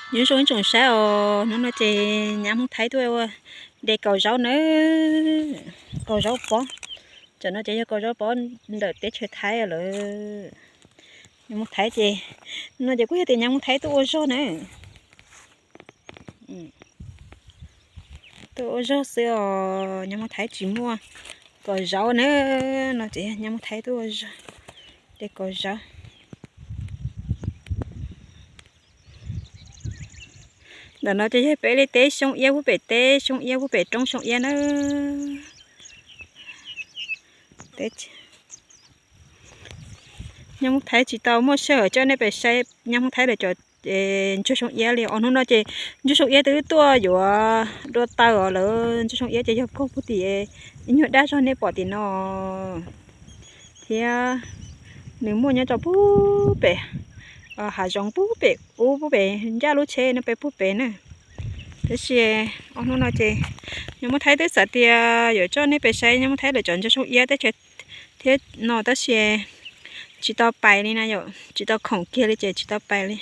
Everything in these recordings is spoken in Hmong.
Nyob zoo ib tsoom saib os, hnub no ces nyab Hmoob Thaib tuaj ua de kaus zaub nawb, kaus zaub pob. Tam no ces yog kaus zaub pob ntawm teb chaws Thaib lawm. Nyab Hmoob Thaib ces, no ces kuj yog tias nyab Hmoob Thaib tuaj ua zog na. Tuaj ua zog xwb os, nyab Hmoob Thaib tsis muaj kaus zaub na, no ces yog nyab Hmoob Thaib tuaj ua zog de kaus zaub. Ntawm no ces yog peb li teb Xyoo Iab, pub pem teb Xyoo Iab, pub pem roob Xyoo Iab na. Nyab Hmoob Thaib tsis tau muaj sij hawm coj nej pem saib nyab Hmoob Thaib lawv cov ntsuag Xyoo Iab li os. Hnub no ces ntsuag Xyoo Iab twb tuaj yuav dua taws os, lawv ntsuag Xyoo Iab ces yog kaug pug tim ib nyuag dab zog nej pom tim no thiab. Nws muaj nyob rau pub pem hav zoov pub pem ub pub pem ncaj lub tsheb no pem pub pem na. Tab sis ob hnub no ces nyab Hmoob Thaib twb xav tias yuav coj nej pem saib nyab Hmoob Thaib lawv cov ntsuag Xyoo Iab teb chaws thiab no tab sis tsis tau pais li na yom, tsis tau khoom kiag li ces tsis tau pais li.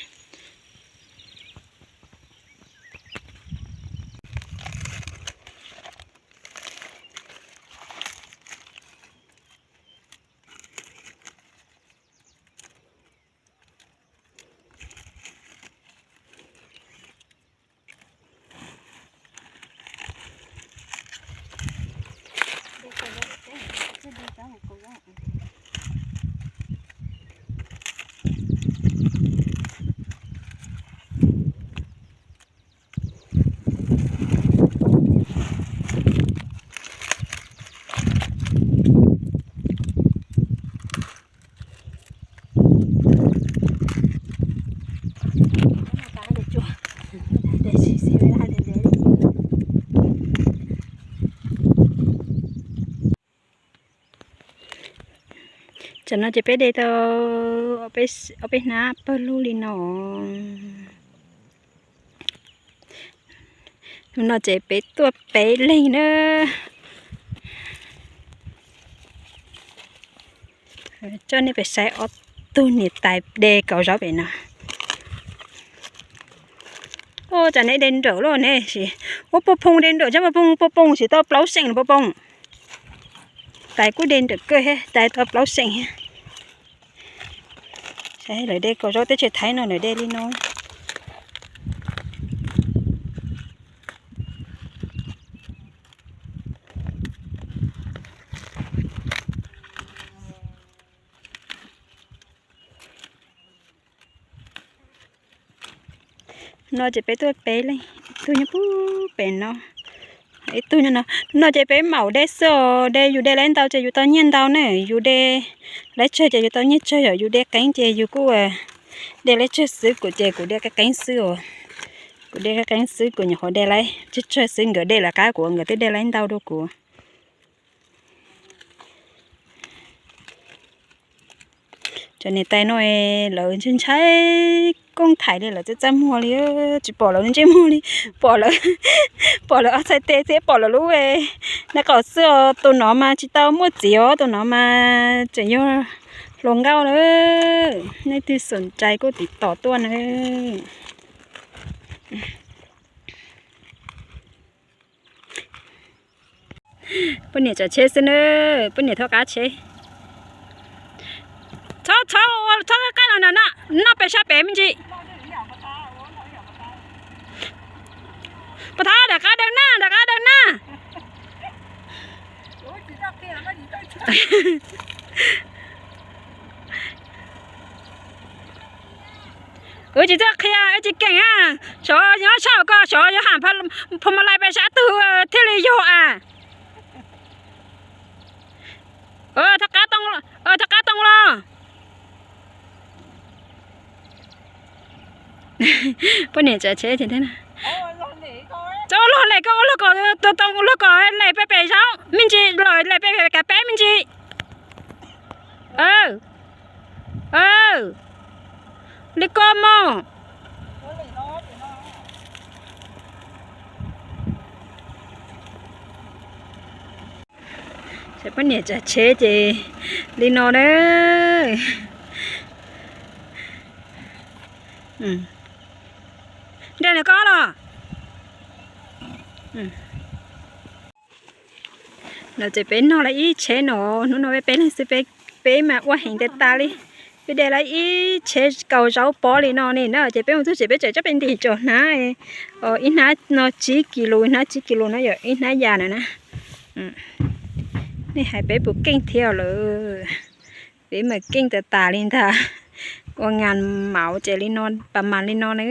Tam no ces peb de tau ob peb hnab pawg lug li no. Hnub no ces peb tuaj peb leeg na. Coj nej pem saib ob tug niam tais de kaus zaub pem no. Ua cas neb de nrawm luaj ne, ua poo poo de nrawm, cov poo poo poo poo tsis tau plaub seem poo poo. Tais kuj de nrawm kawg thiab, tais tau plaub seem thiab. Saib lawv de kaus zaub teb chaws Thaib no lawv de li no. No ces peb tuaj peb leeg, ib tug nyob pub pem no, ib tug nyob no. No ces peb maum de xwb os, de yus de laib ntau ces yus tau nyiaj ntau na, yus de laib tsawg ces yus tau nyiaj tsawg, yog yus de qeeb ces yus kuj de laib tsawg xwb, kuv ces kuv de qeeb qeeb xwb os. Kuv de qeeb qeeb xwb, kuv nyuam qhuav de laib tsawg tsawg xwb, nkawd de lawv qab kuv, nkawd twb de laib ntau dua kuv. Cov niam tais no lawv ntshai ntshai kooj thaiv li, lawv txaj txaj muag li, tsis pom lawv ntsej muag li, pom lawv, pom lawv ob txhais tes thiab pom lawv lub naj qaum xwb os. Tus no mas tsis tau muaj txiv os, tus no mas tseem yog hluas nkauj lawm. Nej twg xom ncai kuj tiv tom tuaj na. Poj niam tsav tsheb xwb na, poj niam thoj qab tsheb. Txhob, txhob, txhob qaij no na, noj pem sab pem me ntsis. Puas thab, rov qab daws na, rov qab daws na. Wb tsis txawj qhia, wb tsis keem a. Xyov nyob sab ko, xyov yuav ham pha ma lais pem sab twg thiaj li yog a. Thoj qab too los. Poj niam tsav tsheb ces, txhob ua luag lem, koj ua luag kom, tus too ua luag kom lem pem pem zaub me ntsis, lawm lem pem pem kav peb me ntsis. Li ko mog. Poj niam tsav tsheb ces li no na. Koj los. No ces peb noj lawm ib tsheb no, hnub no peb peb leeg xwb, peb mas ua heev tas tas li. Peb de lawm ib tsheb kaus zaub pob li no ne na, ces peb mus txog tsev peb tseem coj peb ntim tso hnab. Ib hnab no tsib kis lus, ib hnab tsib kis lus no yog ib hnab yas na na. Nej hais peb puas keej thiab lawm. Peb mas keej tas tas li ntag. Ua nas mauv ces li no, pas mas li no na.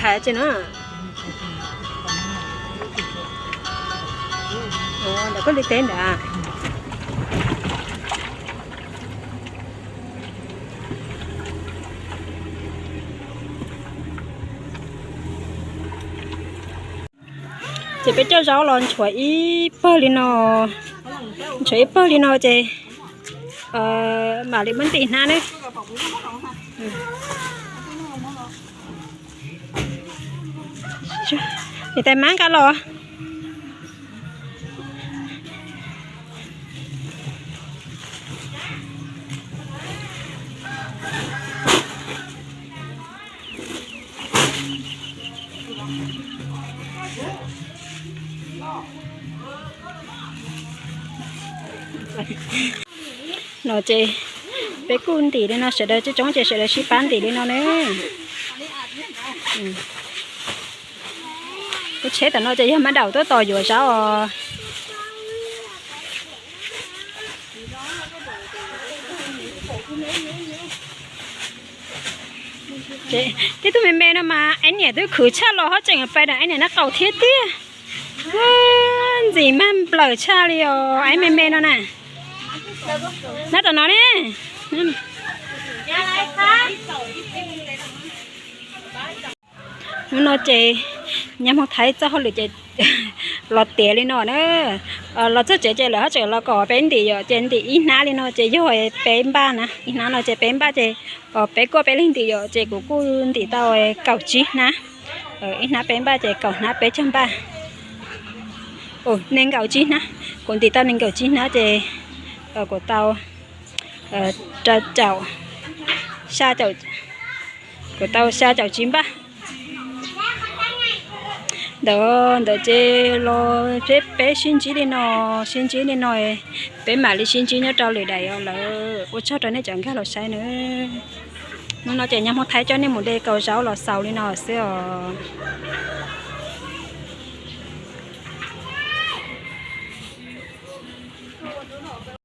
Hais tsi no? Ntawm koj li teb ntawd. Ces peb coj zaub los nchuav ib pawg li no, nchuav ib pawg li no ces mam li muab ntim hnab ne. Niam tais mab nqa los. No ces peb kuj ntim li no, sawv daws coob coob ces sawv daws sib pab ntim li no ne. Lub tsheb tom no ces yog mab daum tuaj tos yuav zaub os. Tej tug me me no mas Aib niam twb khwv tshaj los ho tseem pais dam Aib niam nab qaum thiab tiag. Ntxim mag nplawm tshaj li os Aib me me no na. Nab tom no ne. Hnub no ces nyab Hmoob Thaib txoj hauj lwm ces los tiav li no na. Los txog tsev ces lawv ho tseem los kom peb ntim yom, ces ntim ib hnab li no ces yog peb npaj na, ib hnab no ces peb npaj ces peb kuj peb leeg ntim yom, ces kuv kuj ntim tau kaum tsib hnab. Ib hnab peb npaj ces kaum hnab peb caug npaj. Nees nkaum tsib hnab, kuv ntim tau nees nkaum tsib hnab ces kuv tau rau caum, xya caum, kuv tau xya caum tsib npaj. Ntawd ntawd ces los peb sib ntsib li no, sib ntsib li no, peb mam li sib ntsib nyob rau lwm daim os lawm. Ua tsaug rau nej cov nkag los saib nawb. Hnub no ces nyab Hmoob Thaib coj nej mus de kaus zaub los xaus li no xwb os.